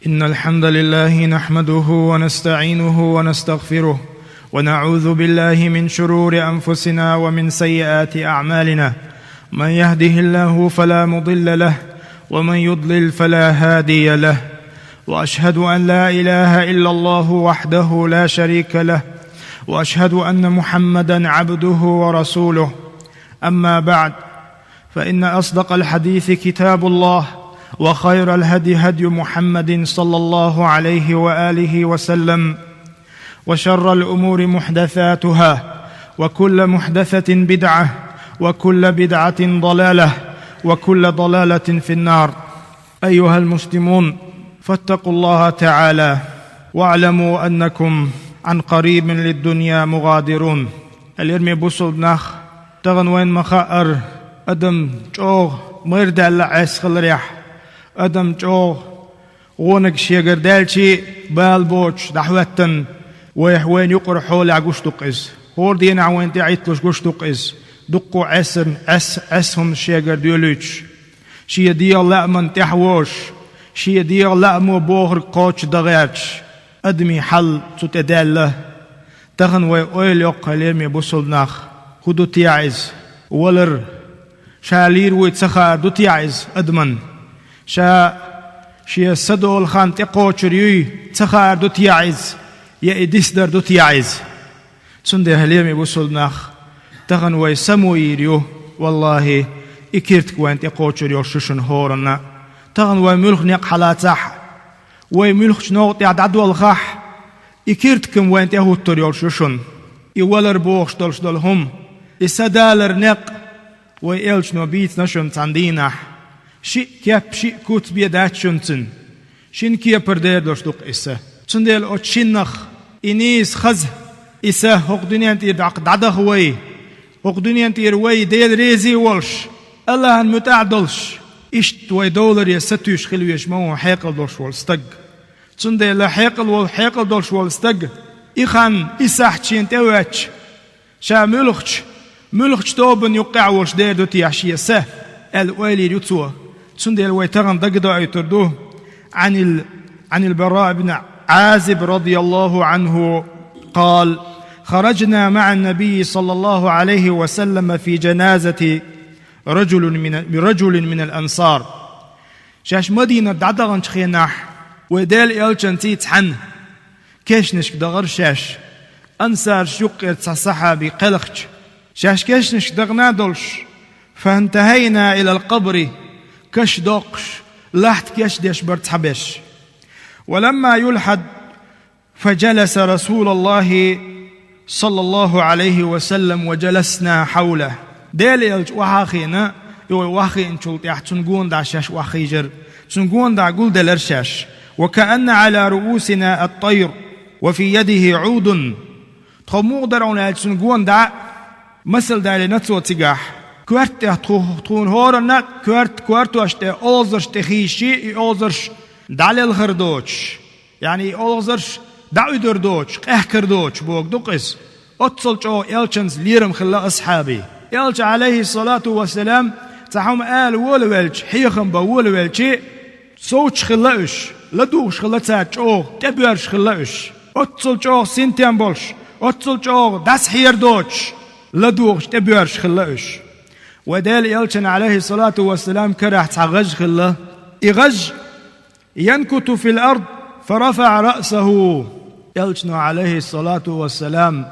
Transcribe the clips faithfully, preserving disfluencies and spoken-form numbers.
إن الحمد لله نحمده ونستعينه ونستغفره، ونعوذ بالله من شرور أنفسنا ومن سيئات أعمالنا. من يهده الله فلا مضل له، ومن يضلل فلا هادي له. وأشهد أن لا إله إلا الله وحده لا شريك له، وأشهد أن محمدا عبده ورسوله. أما بعد، فإن أصدق الحديث كتاب الله، وخير الهدي هدي محمد صلى الله عليه وآله وسلم، وشر الأمور محدثاتها، وكل محدثة بدعة، وكل بدعة ضلالة، وكل ضلالة في النار. أيها المسلمون، فاتقوا الله تعالى، واعلموا أنكم عن قريب للدنيا مغادرون. Хьалерме бусулба нах, тахана вайна ма хаъара, адам чӀогӀа майра даьлла Ӏеса хиларехь, адам чӀогӀа гӀонаг шегара даьлча а, бала боцуш дӀахӀоьттина, вайх вайна юкъара хьолехь гуш ду-кх иза. ХӀора дийнахь вайна тӀе Ӏитталуш гуш ду-кх иза. Дуккха Ӏесан, Ӏес, Ӏеса хӀуманаш шегара доьлуьйтуш, шен дегӀан лааман тӀаьхьавожуш, шен дегӀан лаамо бохург кхочушдан гӀерташ, адамийн хьал цу тӀе даьлла. Тахана вай ойла йоккху, хьалерме бусулба нах, хӀун ду техьа иза? Валар, ша лийр вуй ца хаар ду техьа иза адамна? Ша шен са долу хан тӀекхочур юй ца хаар ду техьа иза? Я и дисдар ду техьа иза? Цундела, хьалерме бусулба нах, тахана вай само йийр ю, валлахӀи, и киртиг вайна тӀекхочур йолуш ю шуна хӀоранна. Тахана вай муьлхха некъ хьалацахь а, вай муьлххачу новкъа тӀехь дӀадолхахь а, и киртиг-м вайна тӀехӀуттур йолуш ю шуна. И валар бохуш долуш долу хӀума, и са далар некъ, вай элчано бийцина шуна цхьана дийнахь. Шиъ кеп, шиъ куц бен дац шуна цуьнан. Шина кепара дер долуш ду-кх и са. Цундела оцу шиннах и нийса хаза, и са хӀокху дуьнен тӀера дӀа-, дӀадаха вай, хӀокху дуьнен тӀера вай Дела реза а волуш, АллахӀан муьтӀахь а долуш, иштта вай довларе сатуьйсуш хила везаш ма ву хьекъал долуш волу стаг. Цундела хьекъал волу, хьекъал долуш волу стаг, и хан, и сахьт шена тӀевоьттуш, ша муьлххачу, муьлххачу тобанна юккъехь волуш дер ду техьа шен са, аьлла ойла йийр ю цо. Цундела вай тахана дагадоуьйтур ду. عن ال-، عن البراء بن عازب رضي الله عنه قال: خرجنا مع النبي صلى الله عليه وسلم في جنازة رجل من، رجل من الأنصار. Шаьш Мадинат дӀадаханчу хенахь, вай Делан элчанций цхьаьна кешнашка дахара шаьш, ансарш юккъера цхьа сахьаби кхелхича. Шаьш кешнашка дахана а долуш, فانتهينا إلى القبر, каш доккхуш, лахьта кеш деш бара цхьаберш. ولما يلحد فجلس رسول الله صلى الله عليه وسلم وجلسنا حوله. Делан элча охьа а хиъна, и вай охьахиъначул тӀаьхьа цунна гонаха шаьш охьахиъжира. Цунна гонаха гулделира шаьш. وكأن على رؤوسنا الطير وفي يده عود. Тхо муха дара хьуна аьлча, цунна гонаха, масал далийна цо цигахь. Коьрта тӀехь тхо-, тхуна хӀоранна а коьрта, коьртош тӀе, олхазарш тӀе хийший, и олхазарш дӀалелхар доцуш, яъни и олхазарш дӀаӀуьдур доцуш, къаьхкар доцуш бохург ду-кх иза. Оццул чӀогӀа элчанца лерам хилла асхьабийн. Элча, Ӏалайхиссалату вассалам, цхьа хӀума ала волавелча, хьехам бан волавелча, совцуш хилла уьш, ладугӀуш хилла цара чӀогӀа, тӀебоьрзуш хилла уьш. Оццул чӀогӀа синтем болуш, оццул чӀогӀа дӀасахьер доцуш, ладугӀуш, тӀебоьрзуш хилла уьш. Вай Делан элчанан, Ӏалайхиссалату вассалам, карахь цхьа гӀаж хилла. И гӀаж ينكت في الأرض فرفع رأسه. Элчано, Ӏалайхиссалату вассалам,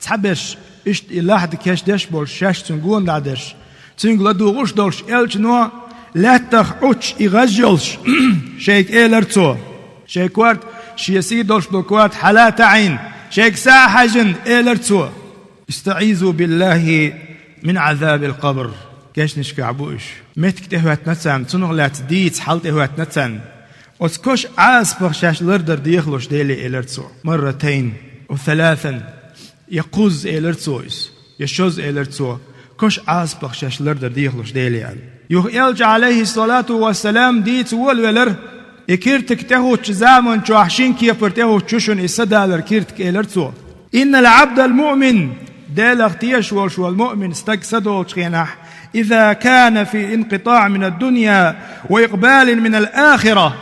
цхьаберш, иштта и лахьта кеш деш болуш, шаьш цунна гонаха дерш, цуьнга ладугӀуш долуш, элчано лаьттах Ӏуттуш и гӀаж йолуш, шайга элира цо. Шайн корта, шен сий долуш долу корта хьала а таӀийна, шайга са а хьаьжна, элира цо: استعيذوا بالله من عذاب القبر. Кешнашкахь бу уьш. Меттиг тӀехӀоьттина царна, цунах лаьцна дийца хьал тӀехӀоьттина царна. Оцу кошан Ӏазапах шаьш лардар дехалуш Деле, элира цо. مرتين أو ثلاثا. Я кхузза, элира цо иза, я шозза, элира цо, кошан Ӏазапах шаьш лардар дехалуш Деле аьлла. Юха элча, Ӏалайхиссалату вассалам, дийца волавелира: и киртиг тӀехӀуттучу заман чохь шина кепара тӀехӀуттуш ю шуна и са далар киртиг, элира цо. إن العبد المؤمن, Делах тешаш волуш волу муъмин стаг са долчу хенахь, إذا كان في انقطاع من الدنيا وإقبال من الآخرة,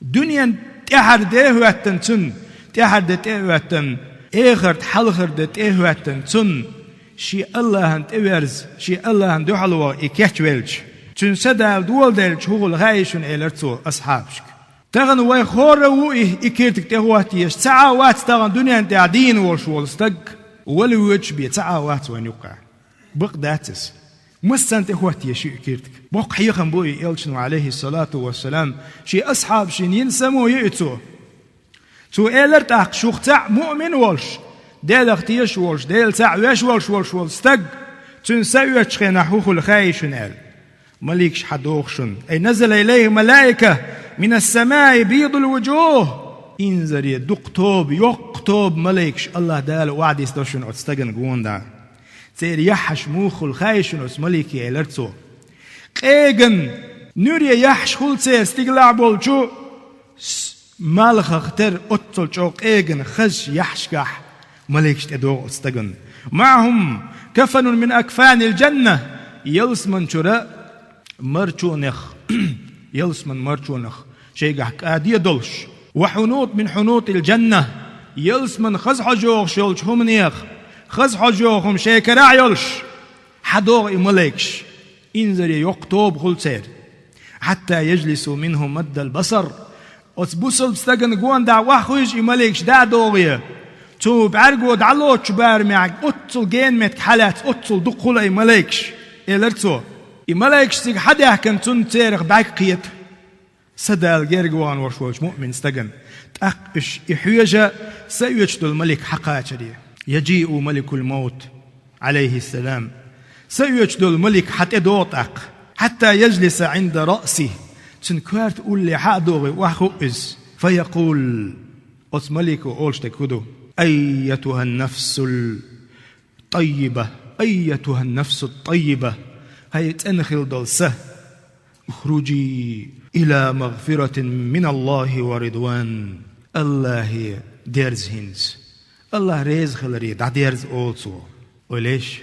Дуьнен тӀаьхьара де а хӀоьттина цунна, тӀаьхьара де тӀе а хӀоьттина, эхарта хьалхара де тӀе а хӀоьттина цунна, шен АллахӀана тӀеверза, шен АллахӀана дуьхьал ваха и кечвелча, цуьнан са дала доладелча хӀун хул хаий шуна, элира цо асхьабашка. Тахана вай хӀора а ву и, и киртиг тӀехӀоттаеш, цхьа а вац тахана дуьнен тӀехь дийна волуш волу стаг, вала воьдуш бен цхьа а вац вайна юккъехь. Бакъ дац иза. Массарна тӀехӀоттае шиъ киртиг. Боккха хьехам бу и элчано, Ӏалайхиссалату вассалам, шен асхьабашна йина само ю и цо. Цо элира тӀаккха: шух цхьаъ муъмин волуш, Делах тешаш волуш, Дела цхьаъ веш волуш волуш волу стаг, цуьнан са оьцучу хенахь хӀун хуьлу хаий шуна аьлла. Маликаш хьадогӀу шуна. Ай назала илайхи малаика минас-самаи бийдул вужух. Инзаре дукха тоба, йоккха тоба маликаш АллахӀ Дала охьадисдо шуна оцу стагана гонаха. Церан яххьаш муха хуьлу хаий шуна оцу маликийн, элира цо. Къеган нуьре яххьаш хуьлу церан стигалахь болчу с-, малхах тера оццул чӀогӀа къеган хазачу яххьашкахь маликаш тӀедогӀу оцу стагана. Маъахум кафанун мин акфанил джанна, ялсаманчуьра марчонех, ялсаман марчонех шайгахь кӀаде долуш, ва хьунут мин хьунутил джанна, ялсаман хаза хьожа йогӀуш йолчу хӀуманех хаза хьожа йогӀу хӀума шайн карахь йолуш, хьадогӀу и малайкаш. Инзаре йоккха тоба хуьлу церан. Хьатта яжлису минху маддал басар. Оцу бусалба стагана гонаха охьахуьйсу и малайкаш дӀа а догӀий, цу бӀаьрго дӀалоцучу барамехь оццул гена меттиг хьалаьцна, оццул дукха хуьлу и малайкаш, элира цо. И малайкаш цига хьадаьхкина цунна церах бӀаьрг кхета. Са дала герга вахана волуш волчу муъмин стагана. ТӀаккха уьш и хьоьжуш, са оьцуш долу малик хьакхачаре. Яжиъу маликул маут, Ӏалайхиссалам. Са оьцуш долу малик хьатӀедогӀу тӀаккха. Хьатта яжлиса Ӏинда раъси. Цуьнан коьрта уллехь а догӀий охьахуу иза. Фаякъул. Оцу малико олуш дерг хӀун ду? Айятухьан нафсул таййиба, айятухьан нафсут таййиба, хӀай цӀена хила долу са, ухружи иля магъфиратин миналлахи ва ридван, АллахӀе дерза хӀинца, АллахӀ реза хиларе дӀадерза, олу цо. Ойла еш,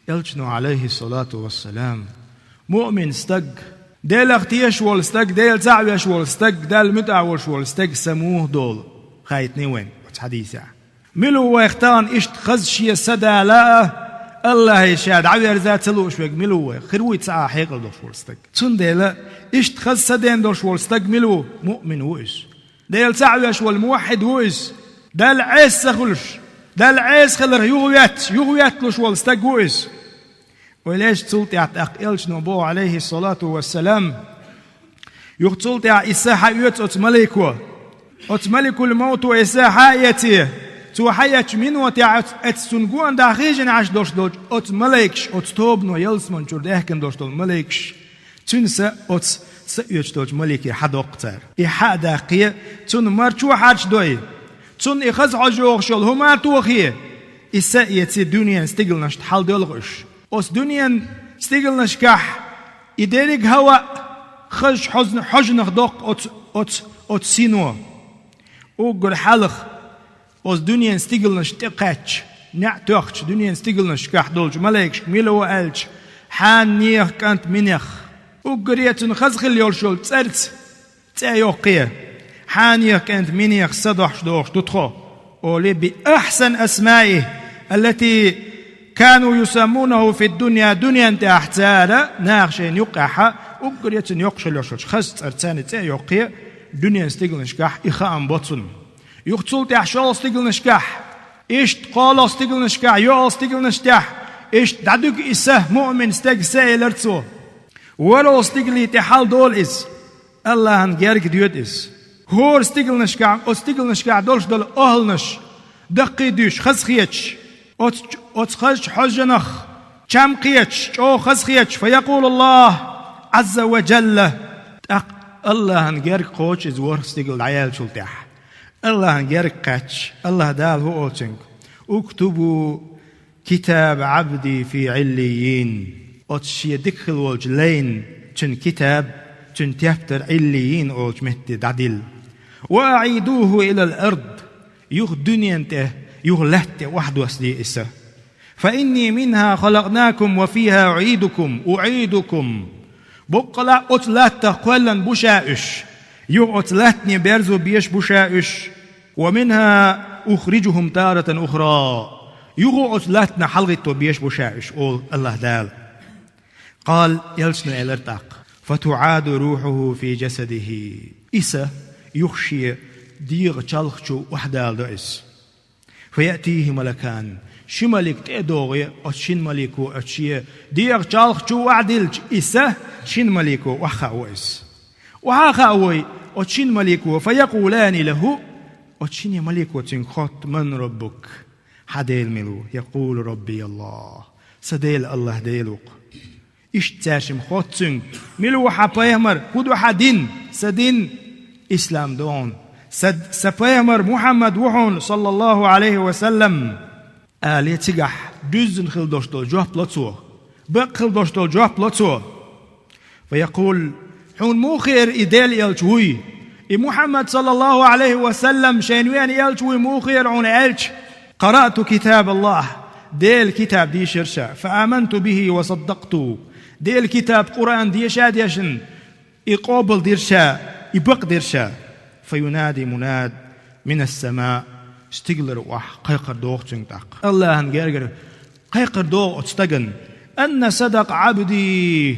элчано, Ӏалайхиссалату вассалам, муъмин стаг, Делах тешаш волу стаг, Дела цхьаъ веш волу стаг, Далла муьтӀахь волуш волу стаг са муха долу, хаийтиний вайна оцу хьадисехь. Мила ву вайх тахана иштта хаза шен са дала а, АллахӀе ша дӀаверза а ца лууш верг мила ву вайх? Хир вуй цхьа а хьекъал долуш волу стаг? Цундела иштта хаза са ден долуш волу стаг мила ву? Муъмин ву иза. Дела цхьаъ веш волу муваххьид ву иза. Далла Ӏеса ца хуьлуш, Далла Ӏеса хиларх юхаветташ, юхаветталуш волу стаг ву иза. Ойла еш, цул тӀаьхьа тӀаккха элчано боху, Ӏалайхиссалату вассалам, юха цул тӀаьхьа и са хьаоьцу оцу малико. Оцу маликул мауто и са хьа а эций, цо хьаэцначу минотехь оцу, оцу цунна гонаха хьийзина Ӏаш долуш долчу оцу малайкаш оцу тобано ялсаманчуьра даьхкина долуш долу малайкаш, цуьнан са оцу са оьцуш долчу малике хьадоккху цара. И хьа а даккхий, цунна марчо хьарчадой, цунна и хаза хьожа йогӀуш йолу хӀума а тохий, и са а эций, дуьненан стигалнашна хьалдоьлху уьш. Оцу дуьненан стигалнашкахь и дерриг а хӀаваъ хазачу хьозна-, хьожанах доккху оцу, оцу, оцу сино. Уггар хьалха оцу дуьненан стигалнашна тӀекхаьчча, неӀ тоьхча дуьненан стигалнашкахь долчу малайкашка мила ву аьлча, Хьаннех кӀант Минех. Уггаре цунна хаза хила йолуш йолу цӀарца цӀе йоккхий. Хьаннех кӀант Минех са дохьуш догӀуш ду тхо, олий, би ахьсани асмаихи, аллати кану юсаммунаху фид-дунья, дуьнен тӀехь цара, наха шайна юккъехь, уггаре цунна йоккхуш йолуш йолчу хазачу цӀарца царна цӀе йоккхий, дуьненан стигалнашкахь и хаам бо цунна. Юха цул тӀаьхьа шолгӀа стигалнашкахь, иштта кхоалгӀа стигалнашкахь, йоьалгӀа стигалнаш тӀехь, иштта дӀадуьгу и са, муъмин стеган са, элира цо. ВорхӀалгӀа стигале тӀе хьалдолу иза. АллахӀан герга доьду иза. ХӀора стигалнашкахь, оцу стигалнашкахь долуш долу охӀланаш даккхийдуьйш, хазахеташ, оцу, оцу хазачу хьожанах чам кхеташ, чӀогӀа хазахеташ, фаякъулуллахӀ Ӏазза ва Джалла. ТӀаккха АллахӀан герга кхочу иза ворхӀ стигала дӀаяьллачул тӀаьхьа. АллахӀан герга кхаьчча, АллахӀ Дала хӀун олу цуьнга? Уктубу китаба Ӏабди фи Ӏиллийин. Оцу шен дика хила волчу лайна цуьнан китаб, цуьнан тептар Ӏиллийин олучу метте дӀадилла. Ва аӀидуху илал ард. Юха дуьнен тӀе, юха лаьтта тӀе охьадоссаде и са. Фа инни минха халакънакум ва фиха уӀидукум, уӀидукум. Боккъала а оцу латтах кхоьллина бу ша уьш. Юха оцу латтане берзо безаш бу ша уьш. «ومنها أخرجهم تارة أخرى». Юха оцу латтанах хьалхӀитто безаш бу ша уьш, олу АллахӀ Дала. قال, элчано элира тӀаккха: «فتعاد روحه في جسده». И са юха шен дегӀан чалх чу охьадаладо иза. «فيأتيه ملكان». Ши малик тӀе а догӀий, оцу шина малико оцу шен дегӀан чалх чу охьадиллича, и са шина малико охьахаавой иза. Охьа а хаавой оцу шина малико, «فيقولان له». Оцу шина малико цуьнга хотту: «من ربك؟» Хьан Дела мила ву? «يقول ربي الله». Сан Дела АллахӀ Дела ву-кх. Иштта цаьршимма хотту цуьнга: «Мила ву хьан пайхамар? ХӀун ду хьан дин?» «Сан дин ислам ду хьуна. Сан, сан пайхамар Мухьаммад ву хьуна, саллаллаху Ӏалайхи ва саллам», — алий, цигахь дуьззина хила долуш долу жоп ло цо, бакъ хила долуш долу жоп ло цо. «فيقول», хьуна муха хеара и Делан элча вуй? И Мухьаммад, саллаллаху Ӏалайхи ва саллам, шайна веана элча вуй муха хеара хьуна аьлча? «قرأت كتاب الله», Делан китаб дийшира ша, «فآمنت به وصدقت», Делан китаб Къуръан деша а дешна, и къобалдира ша, и бакъдира ша. «فينادي مناد من السماء», стигалара охьа кхайкхар догӀу цуьнга тӀаккха. АллахӀан гергара кхайкхар догӀу оцу стагана: «أن صدق عبدي»,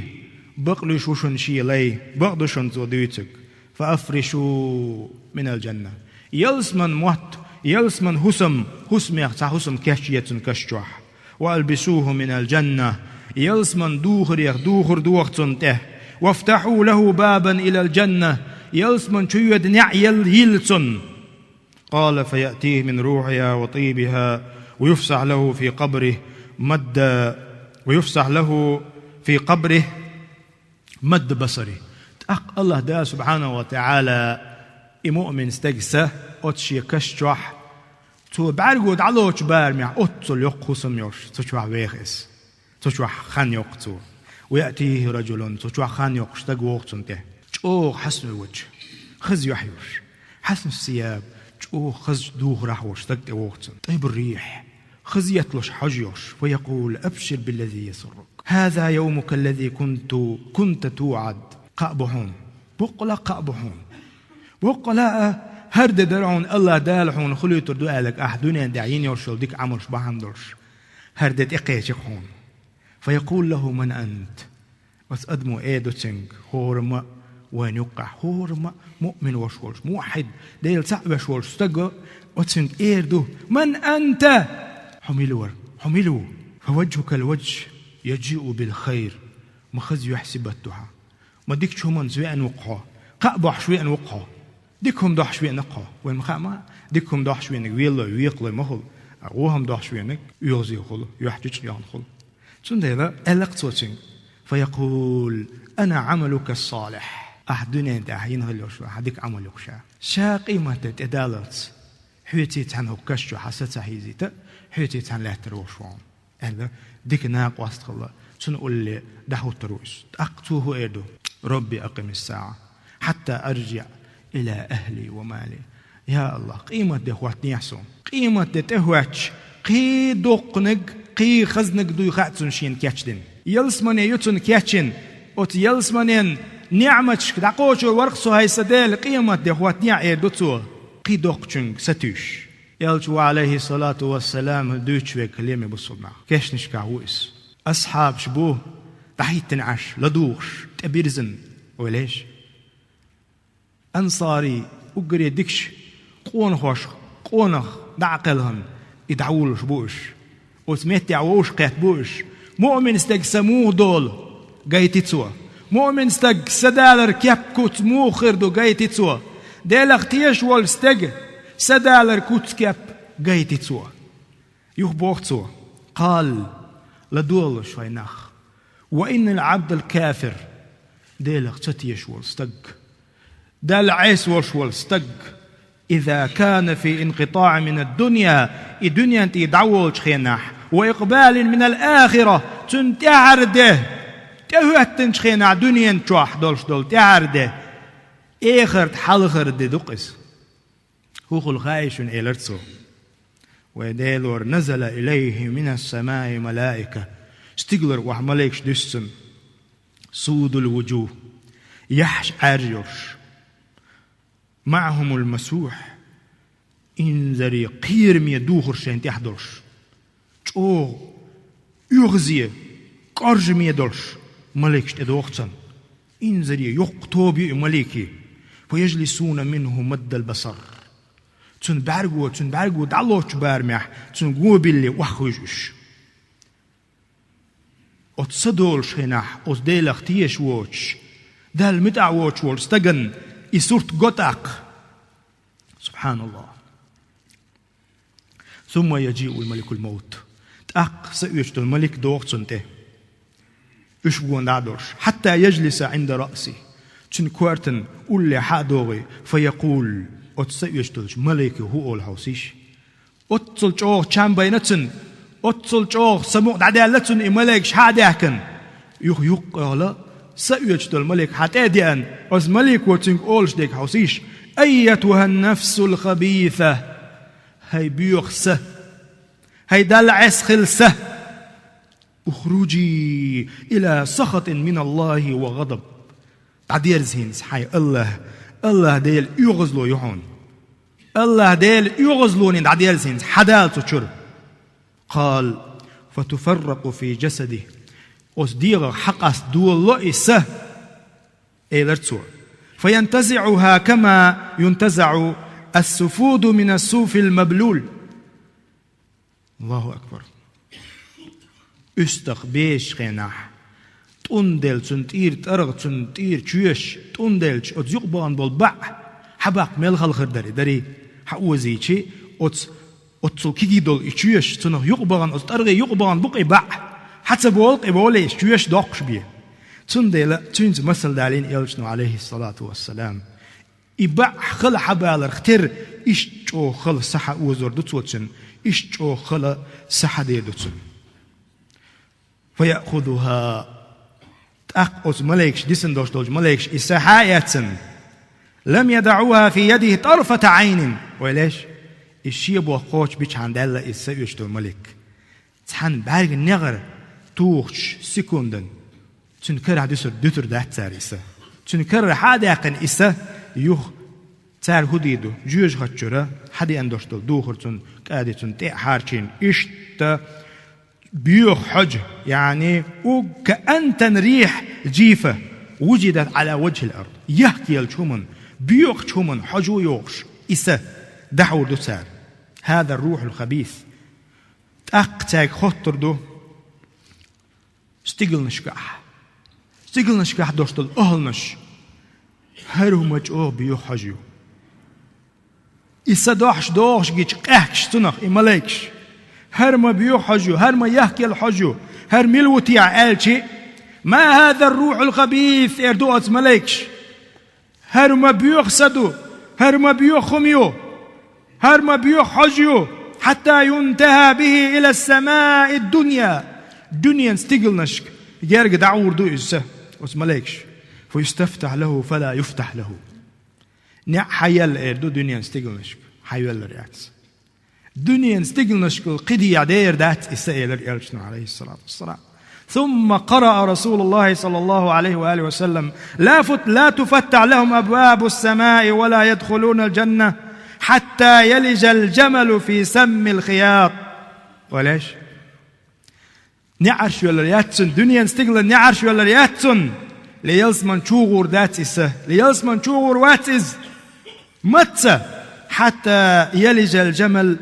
бакълуьйш ву шуна шен лай, бакъ ду шуна цо дуьйцург. «فأفرشوه من الجنة». Ялсаман мотт, ялсаман хӀусам, хӀусамех цхьа хӀусам кечъе цунна каш чохь. «وألبسوه من الجنة». Ялсаман духарех духар доха цунна тӀе. «وافتحوا له بابا إلى الجنة». Ялсаман чу йоьду неӀ йилла цунна. «قال فيأتيه من روحها وطيبها ويفسح له في قبره مد، ويفسح له في قبره مد بصره». ТӀаккха АллахӀ Дала, субхьанаху ва таӀала, и муъмин стеган са оцу шен каш чохь, цо бӀаьрго дӀалоцучу барамехь, оццул йоккха хӀусам йолуш, цу чохь веха иза. Цу чохь хан йоккху цо. «ويأتيه رجل», цу чохь хан йоккхуш стаг вогӀу цунна тӀе. ЧӀогӀа хьаснуьйвучу, хаза юьхь йолуш, хьасну сияб, чӀогӀа хазачу духарехь волуш стаг тӀе вогӀу цунна. «طيب الريح», хаза етталуш хьожа йолуш. «فيقول: أبشر بالذي يسرك. هذا يومك الذي كنت، كنت توعد». Кхаъ бу хьуна. Боккъала а кхаъ бу хьуна. Боккъала а хӀара де дара хьуна, АллахӀ Дала хьуна хуьлуьйтур ду аьлларг, ахь дуьнен тӀехь йина йолуш йолу дика Ӏамалш бахьана долуш. ХӀара де тӀекхечи-кх хьуна. «فيقول له: من أنت؟» Оцу адамо эр ду цуьнга, хӀораммо а вайна юккъехь, хӀораммо а муъмин волуш волчу, муваххьид, Дела цхьаъ веш волчу стага, оцуьнга эр ду: «من أنت؟» Хьо мила вара? Хьо мила ву? «فوجهك الوجه يجيء بالخير». Ма хаза юьхь-сибат ду хьан. Ма дикачу хӀуманца веана ву-кх хьо. Кхаъ бохьуш веана ву-кх хьо. Дика хӀума дохьуш веана-кх хьо. Вайна ма хаьа ма, дика хӀума дохьуш вениг веллой, векхалой ма хуьлу. Ткъа вон хӀума дохьуш вениг оьгӀазе хуьлу, юьхь чӀичкъ йохна хуьлу. Цундела аьлла-кх цо цуьнга: «فيقول: أنا عملك الصالح». Ахь дуьнен тӀехь йина хилла йолуш хьан дика Ӏамал ю-кх ша. Ша къематде тӀедаллалц, хьоьций цхьаьна хӀокху каш чу хьан са ца хьийзийта, хьоьций цхьаьна лаьттар волуш ву хьуна, аьлла, дика накъост хилла, цунна улле дӀахӀуттур ву иза. ТӀаккха цо хӀун эр ду: «رب أقم الساعة حتى أرجع إلى أهلي ومالي». Я АллахӀ, къематде хӀоттадехьа суна. Къематде тӀехӀоьттича, кхин доккханиг, кхин хазаниг дуй хаьа цунна шена кечдина. Ялсамане ю цунна кечйина, оцу ялсаманен неӀматашка дӀакхочур вара-кх со, хӀай сан Дела, къематде хӀоттадехьа, эр ду цо, кхин доккхачуьнга сатуьйсуш. Элча ву, Ӏалайхиссалату вассалам, дуьйцуш верг, лераме бусулба нах, кешнашкахь ву иза. Асхьабаш бу, дӀахӀиттина Ӏаш, ладугӀуш, тӀебирзина, ойла еш. Ансарий, уггаре дикачу къонахошка къонах дӀа а кхелхина, и дӀавуллуш бу уьш. Оцу меттехь вовшахкхетта бу уьш. Муъмин стеган са муха долу, гайти цо. Муъмин стаг са далар кеп-куц муха хир ду, гайти цо. Делах тешаш волу стеган са далар куц-кеп, гайти цо. Юха боху цо: «قال», ладогӀалаш, хӀай нах, «وإن العبد الكافر», Делах ца тешаш волу стаг, Далла Ӏеса волуш волу стаг, «إذا كان في انقطاع من الدنيا», и дуьнен тӀе дӀаволучу хенахь, «وإقبال من الآخرة», цуьнан тӀаьхьара де, тӀехӀоьттинчу хенахь дуьнен чохь долуш долу тӀаьхьара де, эхарт хьалхара де ду-кх иза. ХӀун хуьлу хаий шуна, элира цо. Вай Делора: «نزل إليه من السماء ملائكة». Стигалара охьа маликаш дуьсу цунна. «سود الوجوه», яххьаш Ӏаьржа йолуш. معهم المسوح, инзаре кхераме духар шайна тӀехь долуш, чӀогӀа оьгӀазе, кӀоржаме долуш маликаш тӀедогӀу цунна. Инзаре йоккха тоба ю и маликийн. فيجلسون منه مد البصر. Цуьнан бӀаьрго, цуьнан бӀаьрго дӀалоцучу барамехь цуьнан го билли охьахуьйжу уьш. Оцу са долуш хенахь, оцу Делах тешаш воцуш, Далла муьтӀахь воцуш волчу стагана и сурт го тӀаккха. СубхьаналлахӀ. ثم يجيء ملك الموت. ТӀаккха са оьцуш долу малик догӀу цунна тӀе. Уьш гонах дӀа а долуш. حتى يجلس عند رأسه. Цуьнан коьртан улле схьа а догӀий, فيقول, оцу са оьцуш долчу малико хӀун олу хьовсийша? Оццул чӀогӀа чам байна цуьнан, оццул чӀогӀа самукъа дӀадаьлла цуьнан и маликаш схьа а даьхкина. Юха юккъехула са оьцуш долу малик схьа тӀе а деана, оцу малико цуьнга олуш дерг хьовсийша: أيتها النفس الخبيثة. ХӀай боьха са! ХӀай Далла Ӏеса хилла са! اخرجي إلى سخط من الله وغضب. ДӀадерза хӀинца хьайн АллахӀ, АллахӀ Делан оьгӀазло ю хьуна. АллахӀ Делан оьгӀазлонийн дӀадерза хӀинца, хьадала цу чуьра. قال: فتفرق في جسده. Оцу дегӀах схьакъаста долало и са, элира цо. فينتزعها كما ينتزع السفود من الصوف المبلول. АллахӀу акбар! УьстагӀ безачу хенахь, тӀунделла цуьнан тӀера тӀаргӀа, цуьнан тӀера чоьш тӀунделлачу оцу юкъа бахана болу баӀ, хьабаккха мел хала хир дара и, дарий? Хьаозийчи, оцу, оццул кегий долу и чоьш, цунах юкъа бахана, оцу тӀаргӀе юкъа бахана бу-кх и баӀ, хьа ца болу-кх и болийша, чоьш доккхуш бен. Цундела цуьнца масал далийна элчано, Ӏалайхиссалату вассалам. И баӀ хала хьабаларх терра, иштта чӀогӀа хала са хьаозор ду цо цуьнан, иштта чӀогӀа хала са хьадер ду цуьнан. فيأخذها. ТӀаккха оцу маликаш, дисина долуш долчу маликаш и са схьа а эцна, لم يدعوها في يده طرفة عين. Вай леш, и шен боху кхочушбичхьана даьлла иза са оьцуш долу малик. Цхьана бӀаьрган негӀар тухучу секундан цуьнан карахь дуьсур, дуьтур дац цара и са. Цуьнан карара схьа а даьккхина и са, юха цара хӀун дийр ду? Жоьжахати чуьра схьадеана долуш долу духар цунна кӀади цунна тӀе а хьарчийна. Иштта боьха хьожа, яъни угга أنتن ريح جيفة وجدت على وجه الأرض. Яхкаеллачу хӀуманан, боькъачу хӀуманан хьожа йогӀуш и са дӀахьур ду цара. هذا الروح الخبيث. ТӀаккха цаьрга хоттур ду стигланашкахь. Стигланашкахь долуш долу ахӀланаш. ХӀара хӀума чӀогӀа боьха хьожа ю. И са дохьуш догӀуш гича къаьхкаш цунах и малайкаш. ХӀара ма боьха хьожа ю, хӀара ма яхкаелла хьожа ю, хӀара мила ву техьа аьлчи, ما هذا الروح الخبيث, эр ду оцу малайкаш. ХӀара ма боьха са ду, хӀара ма боьха хӀума ю, хӀара ма боьха хьожа ю, حتى ينتهى به إلى السماء الدنيا. Дуьненан стигланашка герга дӀагӀур ду иза са, оцу малайкаш. فيستفتح له فلا يفتح له. НеӀ хьаелла эр ду дуьненан стигланашка, хьайоьллур яц. Дуьненан стигланашкал кхидехьа дер дац и са, элира элчано, Ӏалайхиссалату вассалам. ثم قرأ رسول الله صلى الله عليه وآله وسلم: لا فت-، لا تفتح لهم أبواب السماء ولا يدخلون الجنة حتى يلج الجمل في سم الخياط. Валеш? НеӀарш йоьллур яц цунна, дуьненан стиглан неӀарш йоьллур яц цунна, ле ялсман чу гӀур дац и са, ле ялсман чу гӀур вац иза. Маца? حتى يلج الجمل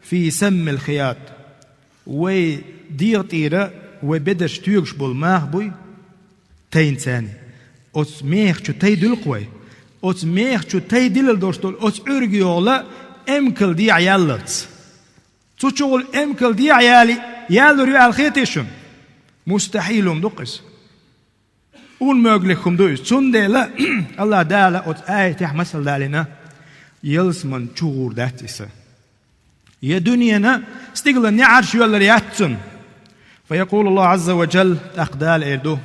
في سم الخياط. Вай дегӀа тӀера вай бедарш тоьгуш болу маха буй, тайна царна. Оцу меха чу тай дуьллу-кх вай. Оцу меха чу тай дилла долуш долу оцу Ӏуьрган йогӀу эмкал дехьа яллалц. Цу чугӀула эмкал дехьа яли, яллур ю аьлла хетий шуна? Мустахьил хӀума ду-кх иза. Унмоьглиг хӀума ду иза. Цундела АллахӀ Дала оцу аятехь масал далийна: ялсман чу гӀур дац и са. Я дуьненан стиглан неӀарш йоьллур яц цунна. فيقول الله عز وجل, тӀаккха Дала эр ду: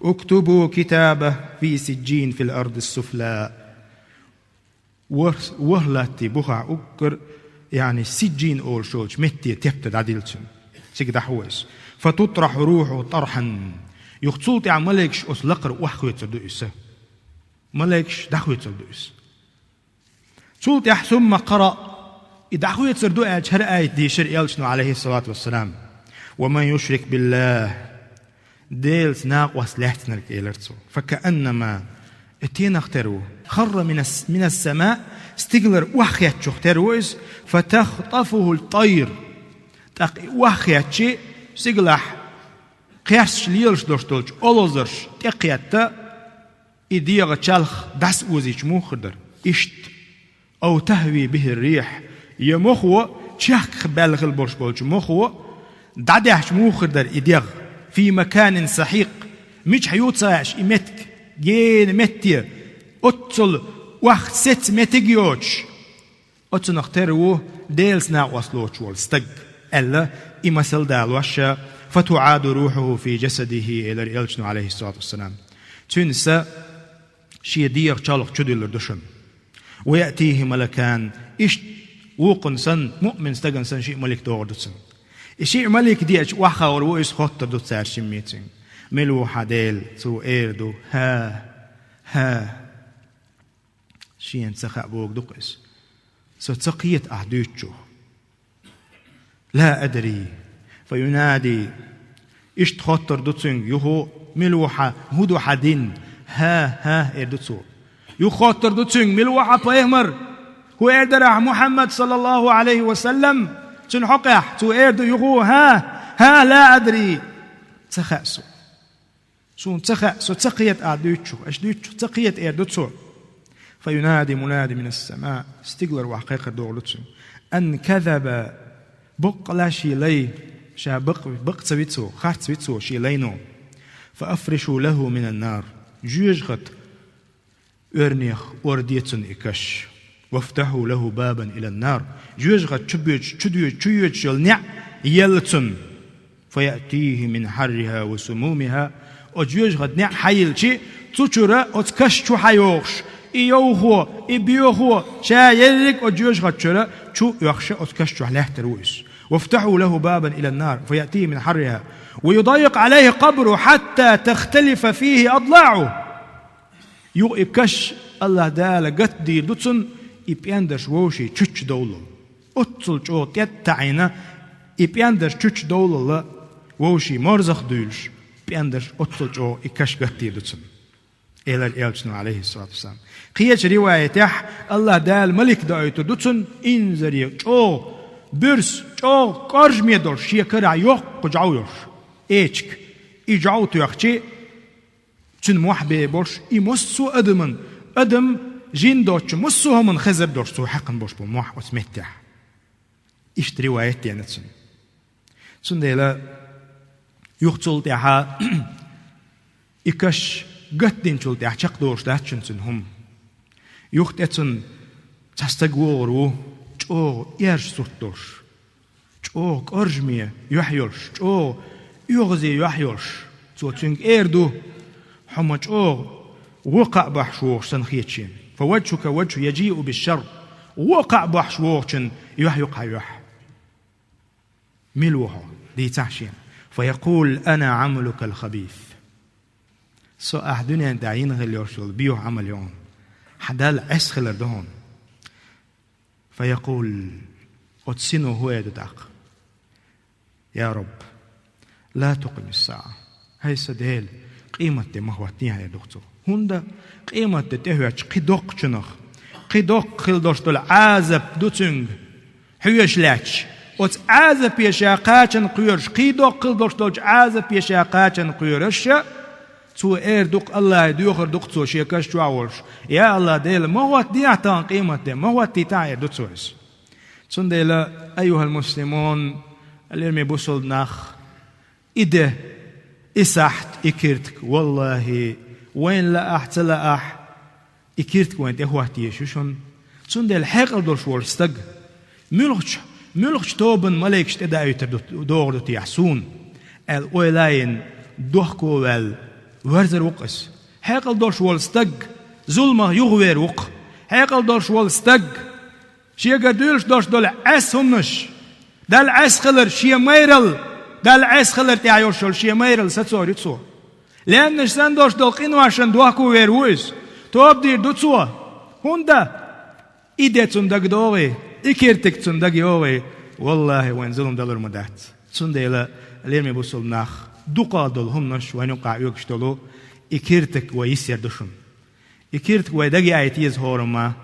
اكتبوا كتابه في سجين في الأرض السفلى. ВорхӀ-, ворхӀ латтий бухахь уггар, яъни Сиджин олуш йолчу метте тептар дӀадилла цуьнан. Цига дӀахьо иза. فتطرح روحه طرحا. Юха цул тӀаьхьа малайкаш оцу лакхара охьахоьцур ду иза. Малайкаш дӀахоьцур ду иза. Цул тӀаьхьа сумма къара, и дӀахоцур ду аьлча, хӀара аят дийшира элчано, Ӏалайхи ссалату вассалам: «Ва ман юшрик биллахӀ», Делаца накъост лаьцнарг, элира цо. «Факааннама», и тенах тера ву, «харра минас, минас самаъ», стигалара охьахеттачух тера ву иза, «фатахтафухӀу ттайр», тӀаккха и охьахеттачи, стигалахь кхерсташ лелаш долуш долчу олазарш тӀекхетта, и дегӀан чалх дӀасаозийча муха хир дара? Иштта. «Ау тахӀви бихӀи ррихӀ», я мохо, чехка баьлла хила болуш болчу мохо, дӀадаьхьча муха хир дара и дегӀ? «Фи маканин сахӀикъ», мичахь ю ца хаьаш и меттиг, гена метте, оццул охьа сеца меттиг йоцуш, оцунах тера ву Делаца накъост лоцуш волу стаг, аьлла, и масал далош, «фатуӀаду рухьухӀу фи жасадихӀи», элира элчано, Ӏалайхи ссалату вассалам. Цуьнан са шен дегӀан чалх чудуьллур ду шуна. «Ва яътихӀи малакан», иштта вукхунна санна, муъмин стагана санна, шиъ малик догӀур ду цунна. И шиъ малик деача, охьахуур ву иза, хоттур ду цара шимма цуьнга: «Мила ву хьан Дела?» Цо эр ду: «ХӀа, хӀа». Шена ца хаьа бохург ду-кх иза. Со ца кхета ахь дуьйцучух. «Ла адри». Фа юнади. Иштта хоттур ду цуьнга юха: «Мила ву хьан, хӀун ду хьан дин?» «ХӀа, хӀа», эр ду цо. Юха хоттур ду цуьнга: «Мила ву хьан пайхамар? ХӀун эр дара ахь Мухьаммад, саллаллахӀу Ӏалайхи ва саллам, цуьнан хьокъехь?» Цо эр ду юха: «ХӀа, хӀа, ла адри». Ца хаьа со. Суна ца хаьа, со ца кхета ахь дуьйцучух, аша дуьйцучух ца кхета, эр ду цо. «Фа юнади мунади минас самаъ», стигалара охьа кхайкхар догӀур ду цуьнга: «Ан казаба», баккъала шен лай, ша бакъ, бакъ ца ви цо, харц ви цо шен лайно. «Фа афришу лахӀу минан нар», жоьжахатин оьрнех ор де цунна и каш. «ВафтахӀу лахӀу бабан илан нар». Жоьжахат чу боьдуш, чу доьдуш, чу йоьдуш йолу неӀ елла цунна. «Фа яътихӀи мин хьаррихӀа ва сумумихӀа». Оцу жоьжахатин неӀ хьайиллича, цу чуьра оцу каш чу хьайогӀуш, и йовхо, и боьхо, ша ерриг а оцу жоьжахат чуьра чу оьхуш оцу каш чохь лаьттар ву иза. «ВафтахӀу лахӀу бабан илан нар, фа яътихӀи мин хьаррихӀа, ва юдаййикъ Ӏалайхи къабрухӀу хьатта тахталифа фихӀи адлаӀухӀу». Юха и каш АллахӀ Дала гатдийр ду цунна, и пӀендарш вовшийн чуьччу довлал. Оццул чӀогӀа тӀетта таӀийна, и пӀендарш чуьччу довлалла вовшийн морзах а дуьйлуш, пӀендарш оццул чӀогӀа и каш гатдийр ду цунна, элира элчано, Ӏалайхи ссалату вассалам. Кхечу риваятехь АллахӀ Дала малик доуьйтур ду цунна, инзаре чӀогӀа буьрса, чӀогӀа кӀоржаме долуш, шен карахь йоккха жӀов йолуш, эчиг. И жӀов тоьхча, цуьнан мохь бен болуш, и массо а адаман, адам, жин доцучу массо а хӀуманна хезар долуш цо хьаькхна болуш болу мохь оцу меттехь. Иштта риваят деана цуьнан. Цундела юха цул тӀаьхьа и каш гатдинчул тӀаьхьа чекхдолуш дац шуна цуьнан хӀума. Юха тӀе цунна цхьа стаг вогӀур ву, чӀогӀа эрша сурт долуш, чӀогӀа кӀоржаме юьхь йолуш, чӀогӀа оьгӀазе юьхь йолуш. Цо цуьнга эр ду: «Хьо ма чӀогӀа вон кхаъ бохьуш вогӀуш санна хета шена. Фа важхӀука важхӀу яжиъу бишшарр». Вон кхаъ бохьуш вогӀучун юьхь ю-кх хьан юьхь. Мила ву хьо, дийцахь шена. «Фа якъулу: ана Ӏамалукал хабис». Со ахь дуьнен тӀехь йина хилла йолуш йолу боьха Ӏамал ю хьуна. Хьан Далла Ӏеса хилар ду хьуна. «Фа якъулу», оцу сино хӀун эр ду тӀаккха? «Я Рабб, ла тукъимис саӀа». ХӀай сан Дела, къематде ма хӀоттае, эр ду-кх цо. ХӀунда? Къематде тӀехӀоьттича кхин доккхачунах, кхин доккха хила долуш долу Ӏазап ду цуьнга хьоьжуш лаьтташ. Оцу Ӏазапе ша кхачанна кхоьруш, кхин доккха хила долуш долчу Ӏазапе ша кхачанна кхоьруш, цо эр ду-кх, АллахӀе доьхур ду-кх цо шен каш чохь волуш: «Я АллахӀ Дела, ма хӀоттадехьа тахана къематде, ма хӀоттийтахьа», эр ду цо иза. Цундела, айюхал муслимун, лераме бусалба нах, и де, и сахьт, и киртиг, валлахӀи, вайна лаахь, ца лаахь, и киртиг вайна тӀехӀотта езаш ю шуна. Цундела хьекъал долуш волу стаг, муьлхачу, муьлхачу тобанан малайкаш тӀедаийтар ду, догӀур ду техьа суна, аьлла ойла а йина, дохко а ваьлла, верзар ву-кх иза. Хьекъал долуш волу стаг зуламах юхавер ву-кх. Хьекъал долуш волу стаг, шегара дуьйлуш долуш долу Ӏеса хӀуманаш, Далла Ӏеса хилар шен майралла, Далла Ӏеса хилар тӀехь йолуш йолу шен майралла сацор ю цо. Лаьмнаш санна долуш долу къиношна дохко вер ву иза. Тоба дийр ду цо. ХӀунда? И де цунна дагадогӀий, и киртиг цунна дагайогӀий, валлахӀи, вайна зулам далур ма дац. Цундела, лераме бусалба нах, дукхагӀа долу хӀуманаш вайна юкъахь оьгуш долу, и киртиг вай йисъяр ду шуна. И киртиг вай дагаяийта еза хӀорамма.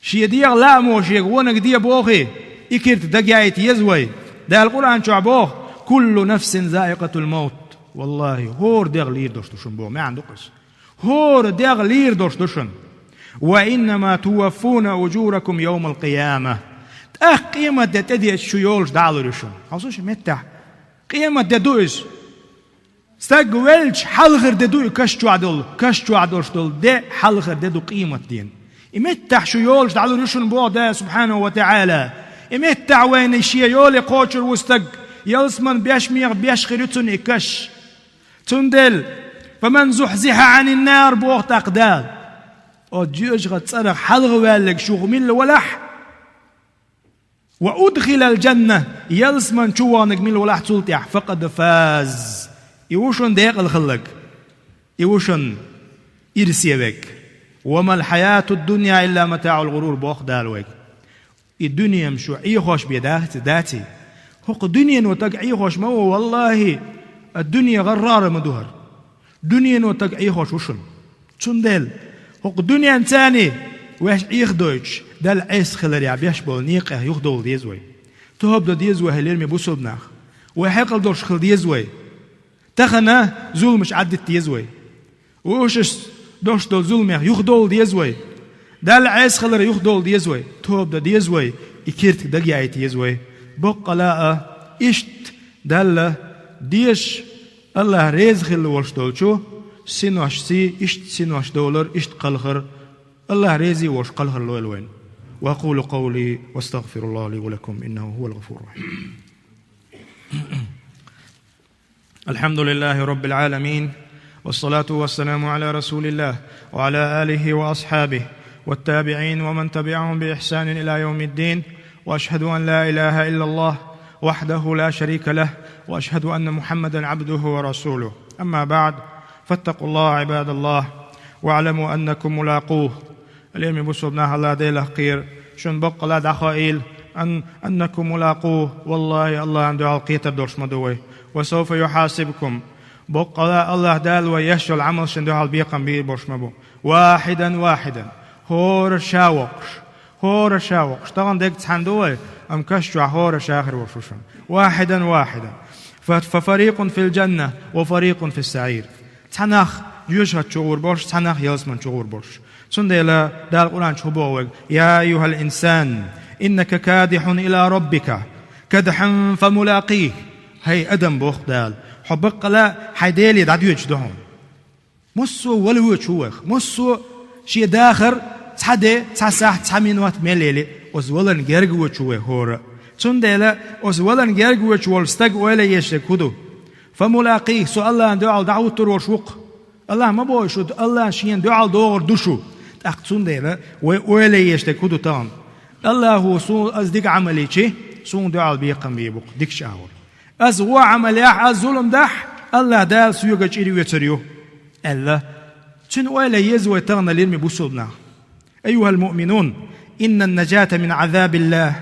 Шен дегӀан лаамо шега вониг де бохий, и киртиг дагаяийта еза вай. Дала Къуръан чохь боху: «Куллу нафсин заикъатул маут». ВаллахӀи, хӀора дегӀ лийр долуш ду шуна боху, маьӀна ду-кх иза. ХӀора дегӀ лийр долуш ду шуна. «Ва иннама туваффуна ужуракум йовмал къияма». ТӀаккха къематде тӀедеъча шу йолуш дӀалур ю шуна. Хьовсал шун меттехь. Къематде ду иза. Стаг велча, хьалхара де ду и каш чохь долу, каш чохь долуш долу де хьалхара де ду къематдийнан. И меттехь шу йолуш дӀалур ю шуна боху Дала субхьанаху ва таӀала. И меттехь вайна шен йоле кхочур ву стаг, ялсаман беш меха беш хир ю цунна и каш. Цундела, «Фаман зухьзихьа Ӏанин нар», боху тӀаккха Дала. Оцу жоьжахатин цӀарах хьалха ваьлларг шух милла валахь, «ва удхилал джанна», ялсаман чу ваханарг милла валахь цул тӀаьхьа, «факъад фаз». И ву шуна декъала хилларг. И ву шуна ирсе верг. «Ва мал хьаятуд дунья илла матаӀул гӀурур», боху Дала вайга. И дуьне-м шу Ӏехош бен дац-, даций? ХӀокху дуьнено стаг Ӏехош ма ву, валлахӀи, а дуьне гӀаррара ма ду хӀара. Дуьнено стаг Ӏехош ву шуна. Цундела, хӀокху дуьненцаний ваьш Ӏехадойтуш, Далла Ӏеса хиларехь беш болу некъех юхадовла деза вай. Тоба дан деза вай, хьалераме бусалба нах. Вай хьекъал долуш хила деза вай. Тахана зуламаш Ӏаддита деза вай. Вовшашца долуш долу зуламех юхадовла деза вай. Далла Ӏеса хилар юхадовла деза вай. Тоба дан деза вай. И киртиг дагаяийта еза вай. Баккъала а иштта Далла дезаш, АллахӀ реза хилла волуш долчу синошций, иштта синош довлар, иштта кхалхар, АллахӀ реза а волуш кхалхар лойла вайна. وأقول قولي وأستغفر الله لي ولكم إنه هو الغفور الرحيم. الحمد لله رب العالمين، والصلاة والسلام على رسول الله وعلى آله وأصحابه والتابعين ومن تبعهم بإحسان إلى يوم الدين، وأشهد أن لا إله إلا الله وحده لا شريك له، وأشهد أن محمدا عبده ورسوله. أما بعد، فاتقوا الله عباد الله، واعلموا أنكم ملاقوه. Лераме бусалба нах, АллахӀ Делах кхера, шуна баккъала дӀахаийла, ан-, أنكم ملاقوه, валлахӀи, АллахӀан дуьхьал кхетар долуш ма ду вай. وسوف يحاسبكم. Баккъала АллахӀ Дала вай еш йолу Ӏамал шен дуьхьал бекхам бийр болуш ма бу. واحدا واحدا. ХӀора ша воккхуш. ХӀора ша воккхуш. Тахана дерг цхьаьна ду вай, амма каш чохь хӀора ша хир волуш ву шуна. واحدا واحدا. ف-، ففريق في الجنة وفريق في السعير. Цхьа нах жоьжахати чу гӀур болуш, цхьа нах ялсамани чу гӀур болуш. Цундела Дала Къуръан чу хӀун боху вайга: «يا أيها الإنسان إنك كادح إلى ربك كدحا فملاقيه». ХӀай адам, боху Дала, хьо баккъала хьайн Деле дӀадоьдуш ду хьуна. Массо а вала воьдуш ву вайх, массо а шен дахар цхьа де, цхьа сахьт, цхьа минот мел яли, оцу валарна герга воьдуш ву вай хӀора. Цундела оцу валарна герга воьдуш волу стаг ойла еш дерг хӀун ду? «فملاقيه», со АллахӀан дуьхьал дӀахӀуттур волуш ву-кх. АллахӀа ма боху шу, АллахӀа шена дуьхьал догӀур ду шу. ТӀаккха цундела вай ойла еш дерг хӀун ду тахана? АллахӀа суна, ас дика Ӏамал йичи, суна дуьхьал бекхам бийр бу-кх дикачу агӀор. Ас вон Ӏамал яхь, ас зулам дахь, АллахӀ Дала соьга чӀир оьцур ю, аьлла. Цуьнан ойла еза вай тахана, лераме бусалба нах. أيها المؤمنون، إن النجاة من عذاب الله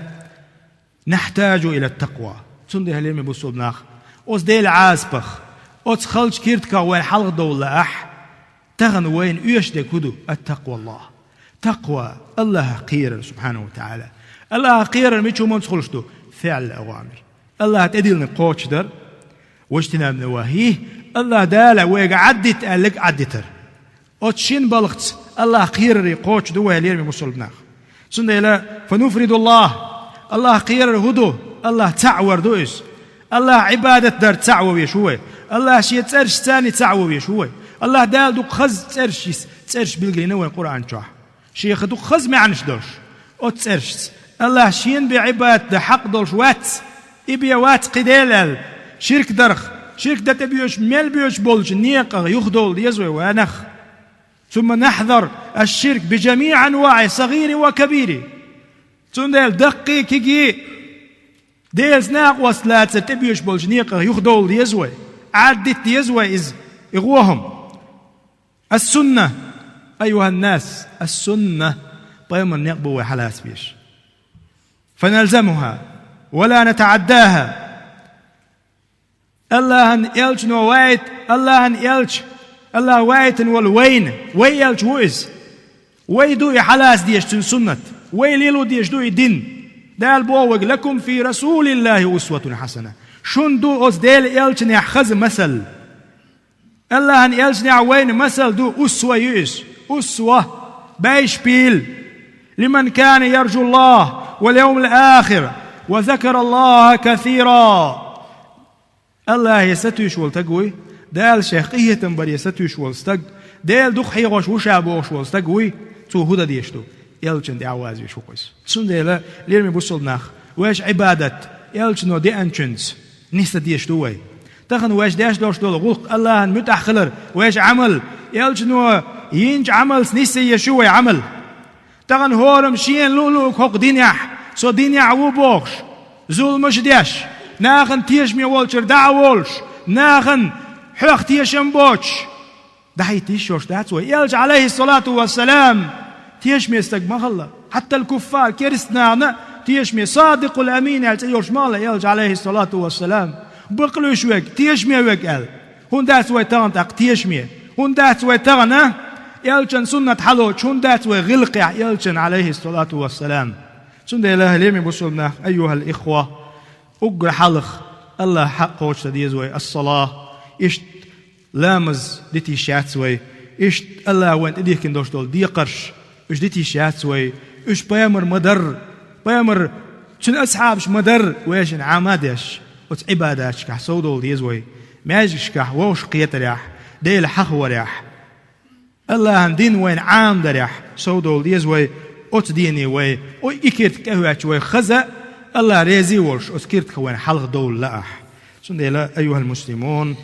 نحتاج إلى التقوى. Цундела, лераме бусалба нах, оцу Делан Ӏазапах, оцу халчу киртигах вай хьалха довла лаахь, тахана вайна оьшуш дерг хӀун ду? التقوى الله. Такъва, АллахӀах кхерар, субхьанаху ва таӀала. АллахӀах кхерар мича хӀуманца хуьлуш ду? فعل الأوامر. АллахӀа тӀедиллинарг кхочушдар, واجتناب النواهي, АллахӀ Дала вайга Ӏаддита аьлларг Ӏаддитар. Оцу шина балхаца АллахӀах кхераре кхочуш ду вай, лераме бусалба нах. Цундела, فنفرد الله, АллахӀах кхерар хӀун ду? АллахӀ цхьаъ вар ду иза. АллахӀ Ӏибадат дарца цхьаъ ван везаш ву вай. АллахӀ шен цӀерашца цхьаъ ван везаш ву вай. АллахӀ Дала дукха хаза цӀераш йис-, цӀераш билгалйина вайн Къуръан чохь. Шех дукха хаза маьӀнаш долуш оцу цӀерашца. АллахӀ шена бен Ӏибадат дан хьакъ долуш вац, и бен вац кхин дела аьлла, ширк дарх, ширк дан тӀебоьжуш, мел боьжуш болчу некъах юхадовла деза вай, ванах. ثم نحذر الشرك بجميع أنواعه صغيره وكبيره. Цундела даккхий, кегий, Делаца накъост лацар тӀебоьжуш болчу некъах юхадовла деза вай, Ӏаддита деза вай иза, и гӀо хӀума. السنة، أيها الناس، السنة. Пайхамара некъ бу вай хьалаца безаш. فنلزمها ولا نتعداها. Аллахьан элчано вайта, Аллахьан элча, Аллахь вайтина волу вайна, вай элча ву иза. Вай ду и хьалаца дезаш цуьнан суннат. Вай лело дезаш ду и дин. Дала боху вайга: لكم في رسول الله أسوة حسنة. Шуна ду оцу Делан элчанехь хаза масал. Аллахьан элчанехь вайна масал ду, усва ю иза. Усва, байшпил. لمن كان يرجو الله واليوم الآخر وذكر الله كثيرا. Аллахье сатуьйсуш волу стаг вуй, Дала шех къинхетам баре сатуьйсуш волу стаг, Дела дукха хьехош ву ша бохуш волу стаг вуй, цо хӀун дан дезаш ду? Элчанна тӀаьхьа вазвеш ву-кх иза. Цундела, лераме бусалба нах, вайша Ӏибадат элчано деанчуьнца нисдан дезаш ду вай. Тахана вайша деш долуш долу гӀуллакх, Аллахьан муьтӀахь хилар, вайша Ӏамал, элчано йинчу Ӏамалца нисъян езаш ю вай Ӏамал. Тахана хӀораммо шена луъу-луъург хӀокху динехь, со динехь ву бохуш, зуламаш деш, нахана тешаме волчуьра дӀа а волуш, нахана хьоьх тешам боцуш, дӀахӀитта йиш йолуш дац вай. Элча, Ӏалайхиссалату вассалам, тешаме стаг ма хилла. Хьатта ал-куффар, керста нахана тешаме, Садикъул Амин аьлла цӀе йолуш ма хилла Элча, Ӏалайхиссалату вассалам. Бакълуьйш верг, тешаме верг аьлла. ХӀунда дац вай тахана тӀаккха тешаме? ХӀунда дац вай тахана элчан суннат хьалоцуш? ХӀунда дац вай гӀиллакхехь элчан, Ӏалайхиссалату вассалам? Цундела, лераме бусалба нах, айюхал ихва, уггар хьалха Аллахьан хьакъ кхочушдан деза вай, ас-сала, иштта ламаз дита йиш яц вай, иштта Аллахьа вайна тӀедихкина долуш долу декхарш, уьш дита йиш яц вай, уьш пайхамар ма-дарра, пайхамар, цуьнан асхьабаш ма-дарра, вешан Ӏама а деш, оцу Ӏибадаташкахь совдовла деза вай, маьждигашкахь вовшах кхетарехь, Дела хьахорехь, Аллахьан дин вайна Ӏамадарехь совдовла деза вай, оцу дене вай, ой, и киртка тӀехӀоьттича вай хаза, Аллахь реза а волуш, оцу киртах вайна хьалха довла лаахь. Цундела, айюхал муслимун,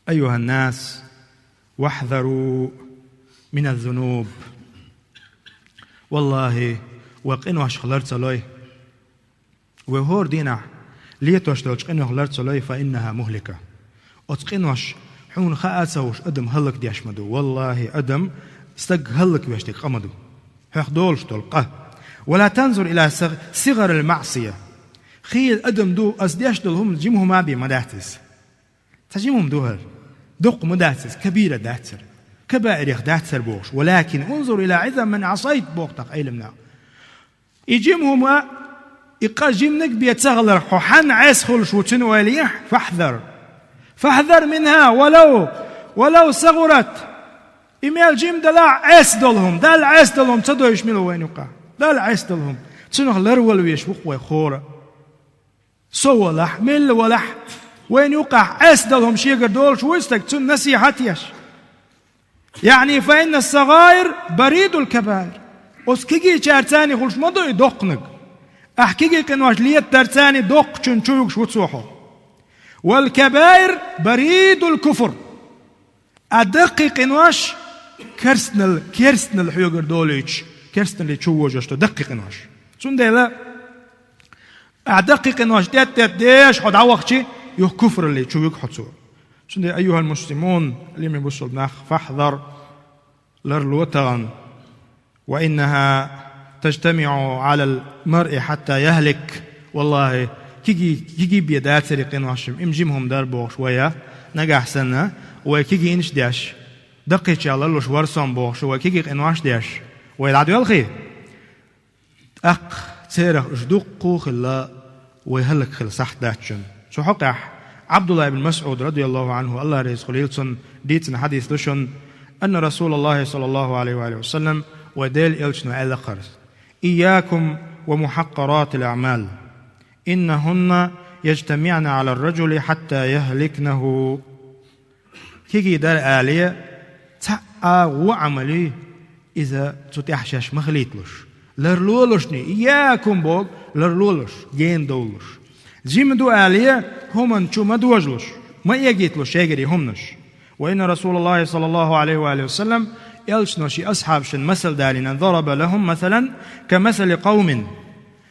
айюханнас, вахьзару миназ-зунуб. Валлахьи, вай къиношах лар ца лой. Вай хӀора дийнахь летош долчу къинойх лар ца лой, фа иннаха мухлика. Оцу къинош хьуна хаа а ца хууш адам хӀаллакдеш ма ду. Валлахьи, адам, стаг хӀаллаквеш дерг къа ма ду. Хьох долуш долу къа. Ва ла танзур ила саг-, сигъарил маъсия. Хийла адам ду, ас деш долу хӀума жима хӀума бен ма дац иза. Цхьа жима хӀума ду хӀара. Доккха ма дац иза, кабира дац хӀара. Кабаирех дац хӀара бохуш. Валакин унзур ила изами ман асайт боху тӀаккха Ӏилманах. И жима хӀума, и къа жиманиг бен ца хиларх хьо хьанна Ӏеса хуьлуш ву цуьнан ойла ехь, фахьзар. Фахьзар минха, валав, валав сагӀурат. И мел жима далахь а Ӏеса долу хӀума, Далла Ӏеса долу хӀума ца дойуш мила ву вайна юкъахь. Далла Ӏеса долу хӀума. Цунах ларвала веш ву-кх вай хӀора. Со валахь, мелла валахь, вайна юкъахь Ӏеса долу хӀума шегара долуш вуй стаг, цунна насихьат еш. Яъни, фа инна сагӀаир баридул кабаир. Оцу кегийчаьрца хуьлуш ма ду и доккханиг. Ахь кегий къинош летадарца доккхачун чу вуьгуш ву цо хьо. Вал кабаир баридул куфр. А даккхий къинош керстанал, керстанал хьоьгара долуьйтуш, керстаналле чу вожош ду даккхий къинош. Цундела, ахь даккхий къинош тӀетта-тӀетта деш хьо дӀавахчи, юха куфралле чу вуьгу хьо цо. Цундела, айюхал муслимун, лераме бусалба нах, фахьзар, ларло тахана. Ва иннаха тажтамиӀу Ӏалал маръи хьатта яхлик. Валлахьи, кегий, кегий бен дацара и къиношам, и жима хӀума дара бохуш вай, нагахь санна, вай кегийнаш деш, даккхийчех ларлуш вара со бохуш, вай кегий къинош деш, вай дӀадоьлхий? ТӀаккха церах уьш дуккха а хилла, вай хӀаллакьхила сахьт дац шуна. Цу хьокъехь Ӏабдулла ибн МасӀуд, радияллаху Ӏанху, Аллах реза хуьлийла цунна, дийцина хьадис ду шуна: «Анна Расулаллахи, саллаллаху Ӏалайхи ва алихи ва саллам», вай Делан элчано аьлла-кх хӀара: «Ийякум ва мухьаккъаратил аъмал, иннахунна яжтамиӀна Ӏалар ражули хьатта яхликнаху». Кегий дара алий, цхьа а агӀо, Ӏамал, иза цу тӀехь шаьш ма хилийталуш. Ларлолушний, ийякум боху, ларлолуш, гена довлуш. Жима ду алий, хӀуманна чу ма дожалуш, ма эгийталуш шайгара и хӀуманаш. Ва инна Расулаллахи, саллаллаху Ӏалайхи ва алихи ва саллам, элчано шен асхьабашна масал далийна: «Дараба лахум масалан ка масали къавмин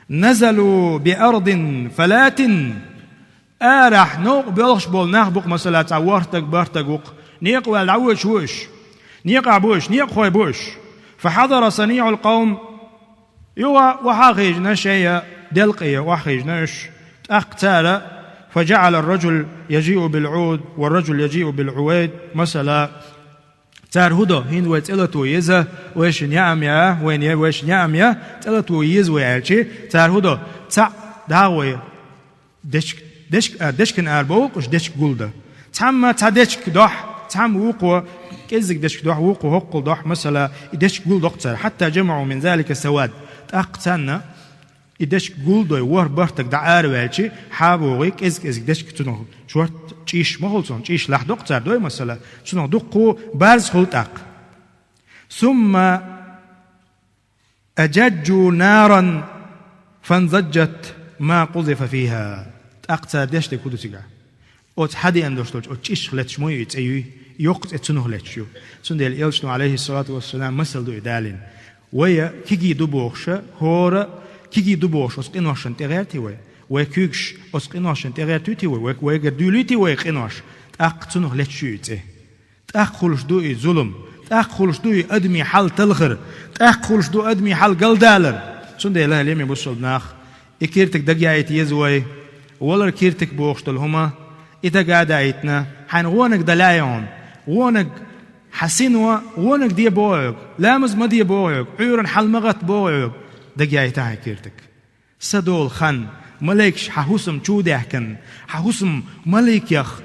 назалу би ардин фалатин». Арахь новкъа боьлхуш болу нах бу-кх, масала, цхьа ворхӀ стаг, бархӀ стаг ву-кх. Некъа ваьлла дӀавоьдуш ву уьш. Некъахь бу уьш, некъахой бу уьш. فحضر صنيع القوم, юха охьахиъна шайна делкъе, охьахиъна уьш. ТӀаккха цара, فجعل الرجل يجيء بالعود والرجل يجيء بالعود, масала, цара хӀун до, хӀинца вай цӀе лато еза, вайшин яам я, вайна е вайшин яам я, цӀе лато еза вай аьлча, цара хӀун до, цхьаъ дагӀа вай дечк-, дечк-, а, дечкан ара бовла уьш, дечка гулдо. Цхьамма цхьа дечка дохь, цхьамма вукхо, кӀеззиг дечка дохь, вукхо хӀоккхул дохь, масала, и дечка гулдокх цара. حتى جمعوا من ذلك سواد. ТӀаккха царна и дечка гулдой, ворхӀ-бархӀ стаг дӀаараваьлча, хьабогӀий кӀеззиг-кӀеззиг дечка цунах шортта чӀиш ма хул цунах, чӀиш лахь докх цара дой, масала, цунах дуккха барзкъа хул тӀаккха. ثم أججوا نارا فانضجت ما قذف فيها. ТӀаккха цара деш дерг хӀун ду цигахь? Оцу хьадеана долуш долчу оцу чӀишах леташ ма ю и цӀе юй, йоккха цӀе цунах леташ ю. Цундела Элчано, عليه الصلاة والسلام, масал ду и далийна. Вай кегий ду бохуша, хӀора кегий ду бохуш оцу къиношна тӀегӀертий вай? Вай куьйгаш оцу къиношна тӀегӀертуьйтий вай? Вай, вайгара дуьйлуьйтий вай къинош? ТӀаккха цунах леташ ю и цӀе. ТӀаккха хуьлуш ду и зулам, тӀаккха хуьлуш ду и адамийн хьал талхар, тӀаккха хуьлуш ду адамийн хьал галдалар. Цундела, лераме бусалба нах, и киртиг дагаяйта еза вай, валар киртиг бохуш долу хӀума, и дага а даийтина, хьайна вонаг далаьй хьуна, вонаг хьан сино, вонаг де боху хьоьга, ламаз ма де боху хьоьга, Ӏуьйранна хьал ма гӀатта боху хьоьга, дагаяйта хьайн киртиг. Са долу хан, маликаш хьан хӀусам чу даьхкина, хьан хӀусам маликех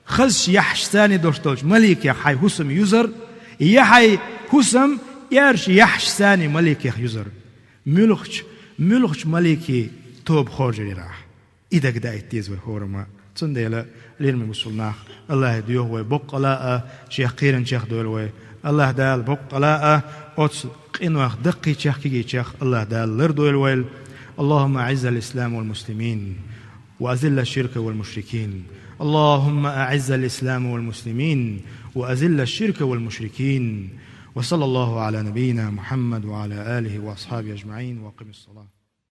хазачу яхьаш санна долуш долчу маликех хьайн хӀусам юзар, я хьайн хӀусам аьррачу яхьаш санна маликех юзар. Муьлхачу, муьлхачу маликийн тоба хоржур яра ахь. И дага даийта деза вай хӀорамма. Цундела, лераме бусалба нах, АллахӀе доьху вай боккъала а, Шех кхеранчех дойла вай. АллахӀ Дала боккъала а оцу къинойх даккхийчех, кегийчех АллахӀ Дала лардойла вай. اللهم أعز الإسلام والمسلمين وأذل الشرك والمشركين. اللهم أعز الإسلام والمسلمين وأذل الشرك والمشركين. وصلى الله على نبينا محمد وعلى آله وأصحابه أجمعين. وأقم الصلاة.